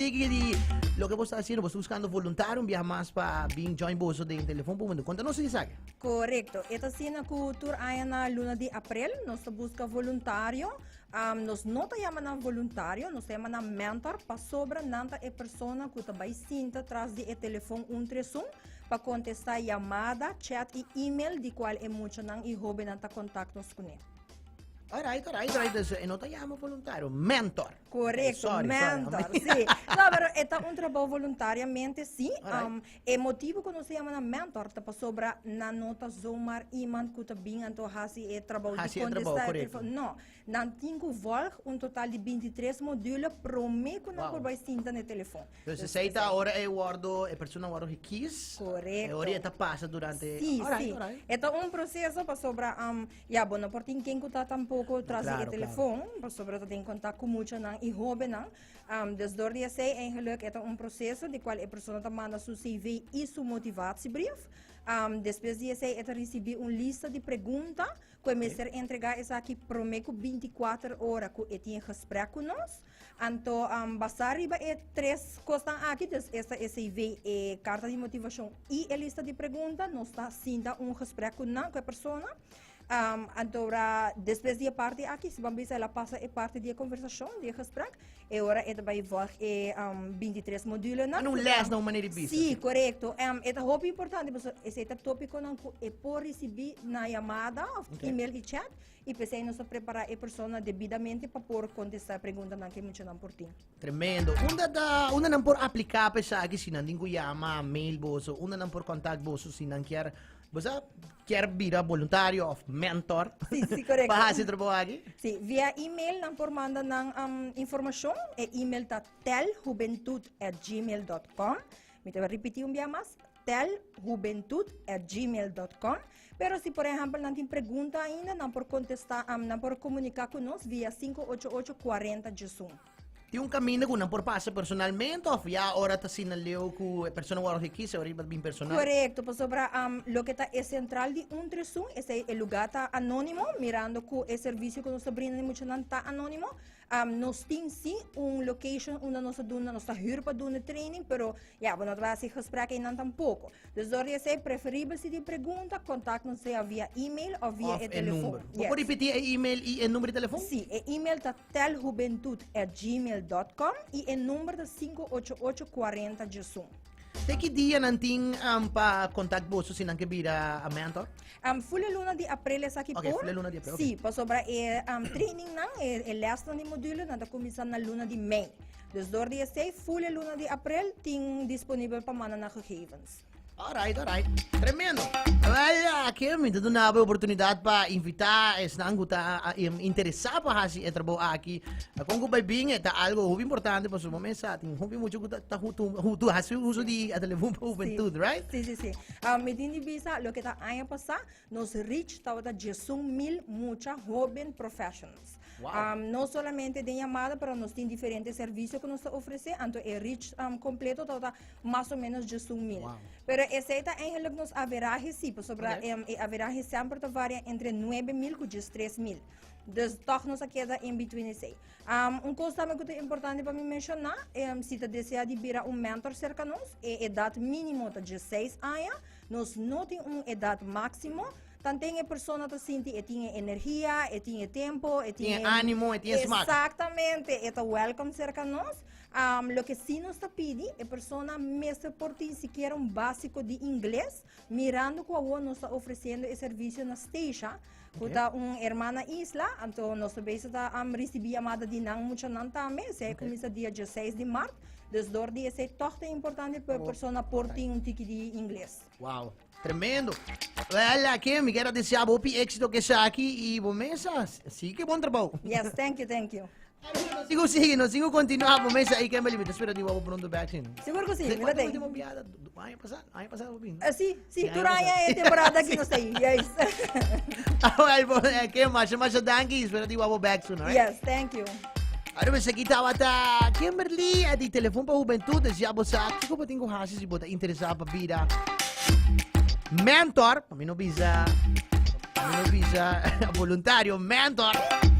Tiki di loke bo ta haciendo, bo ta buscando voluntario un biaha mas pa bin join boso den Telefon pa Hubentud. Conta nos esaki. Correcto. E ta asina cu tur aña na luna di april nos ta busca voluntario. Nos no ta yama nan voluntario, nos ta yama nan mentor pasobra nan ta e persona cu ta bay sinta tras di e telefon un tres un pa contesta yamada, chat y email di cual e muchanan y hobennan ta contact nos cune. Alright, alright, alright. Dus e no ta yama voluntario, mentor. Correcto, Sorry, sorry. Mentor, sí. No, pero e ta un trabou voluntariamente, sí. E motibo cu nos ta yama nan mentor ta pasobra nan no ta zomaar iemand cu ta bin anto haci e trabou di Haci e trabou, contesta e correcto. telefon. No, nan tin cu volg un total di 23 module prome cu nan por bay sinta na e telefon. Dus esei ta ora e wordo, e persona wordo gekies. Correcto. E ora e ta pasa durante. Sí, sí. E ta un proceso pasobra ya, bo no por tin ken ku ta tampoko tras di e telefon, pasobra ta den kontak ku muchanan i hóbennan. Dus dor di esei eigenlijk e ta un proseso di kual e persona ta manda su CV i su motivatiebrief. Despues di esei e ta risibí un lista di pregunta ku e mester entregá esaki promé ku 24 ora ku e tin e gesprek ku nos. Anto basá riba e tres kosnan aki, dus esta e CV, e karta di motivashon i e lista di pregunta, nos ta sinta un gesprek ku nan, ku e persona. Anto ora despues di e parti aki, si ban bisa el a pasa e parti di e konversashon, di e gesprek, e ora e ta bai volg e 23 modulenan. Un les na un manera di bisa. Sí, korekto. E ta hopi importante pasobra esei ta topikonan ku e por risibí na yamada òf email i chat. I p'esei nos ta prepará e persona debidamente pa por kontestá e preguntanan ku e muchanan por tin. Tremendo. Unda ta, unda nan por apliká pa esaki si nan tin ku yama, mail boso? Unda nan por kontakt boso si nan kier, bo sa, kier bira boluntario òf mentor? Sí, sí, korekto. Pa hasi e trabou aki? Sí, via email nan por manda nan informashon. E email ta telhubentud@gmail.com. Mi ta ripití un bia mas, telhubentud@gmail.com. Pero si por ehempel nan tin pregunta ainda, nan por contesta, nan por comunica cu nos via 588 40 11. Tin un caminda cu nan por pasa personalmente of ya ora ta asina leu cu e persona worde gekies, ora riba bin personal? Correcto, pasobra loke ta e central di un tres un, esey e lugar ta anonimo, mirando cu e servicio cu nos ta brinda di muchanan ta anonimo. Nos tin sí un location unda nos ta duna, nos ta huur pa duna training, pero ya, bo no ta hasi gesprek einan tampoco. Dus door di esei, preferibel si tin pregunta, contact nos sea via email of via Of e e telefon. number. Bo por ripiti e email i e number di telefon? Sí, e email ta telhubentud@gmail.com i e number ta 588 40 11. Te ki dia nan tin pa contact boso si nan ke bira a mentor? Full e luna di april esaki Ok, por. full e luna di april, ok. Sí, pasobra e training nan, e lesnan di module nan ta cuminsa na luna di mei. Dus door di esei, full e luna di april tin disponibel pa manda nan gegevens. Alright, alright. Tremendo. Wel, aki mi ta duna bo e oportunidad pa invita esnan cu ta interesa pa haci e trabou aki. Con cu bay bin, e ta algo hopi importante pasobra bo mesa tin hopi mucha cu ta ta haci uso di e telefon pa hubentud, right? Sí, sí, sí. Mi tin di bisa, loke ta aña pasa, nos reach tabata 11.000 mucha hoben professionals. No solamente den yamada, pero nos tin diferente servicio cu nos ta ofrece, anto e reach completo tabata mas o menos 11.000. Pero esey ta eigenlijk nos averahe si, pasobra e averahe semper ta varia entre 9.000 cu 13.000. Dus toch nos a keda in between esey. Un cos tambe cu ta importante pa mi menciona, si ta desea di bira un mentor cerca nos, e edad minimo ta 16 aña, nos no tin un edad maximo. Tanten e persona ta sinti e tin e energia, e tin e tempo, e tin Tin e ánimo, e tin e smak. Exactamente, e ta welcome cerca nos. Loke si nos ta pidi, e persona mester por tin sikiera un básico di ingles, mirando cu awor nos ta ofreciendo e servicio na Statia, cu ta un hermana isla, anto nos ta bezig ta ricibi yamada di nan muchanan tambe, esey a cuminsa dia 16 di maart, dus door di esey toch ta importante pa e persona por tin un tiki di ingles. Wow. Tremendo. Wel, aki mi quiero desear hopi éxito que esaki y bo mesa. Sigue bon trabou. Yes, thank you, thank you. Sigo, sigue, no sigo continuar bo mesa ahí, Kimberly. Mi te espera di wabo pronto back sin. Seguro que sí, ¿De mi cuánto lo último tengo. viada? Año pasado, año pasado, bo bin. Sí, sí, Sí, tur aña aña pasado. e temporada aquí no está ahí. Yes. Ah, wel, bo, Kim, masha, masha danki. Espera di wabo back soon, alright? Yes, thank you. Ahora me aquí tabata Kimberly eh, di Telefon pa Juventud. Dus ja, bo sa, kiko bo tin ku hasi si bo ta interesá pa bira mentor. Pa mi no bisa, pa mi no bisa voluntario, mentor.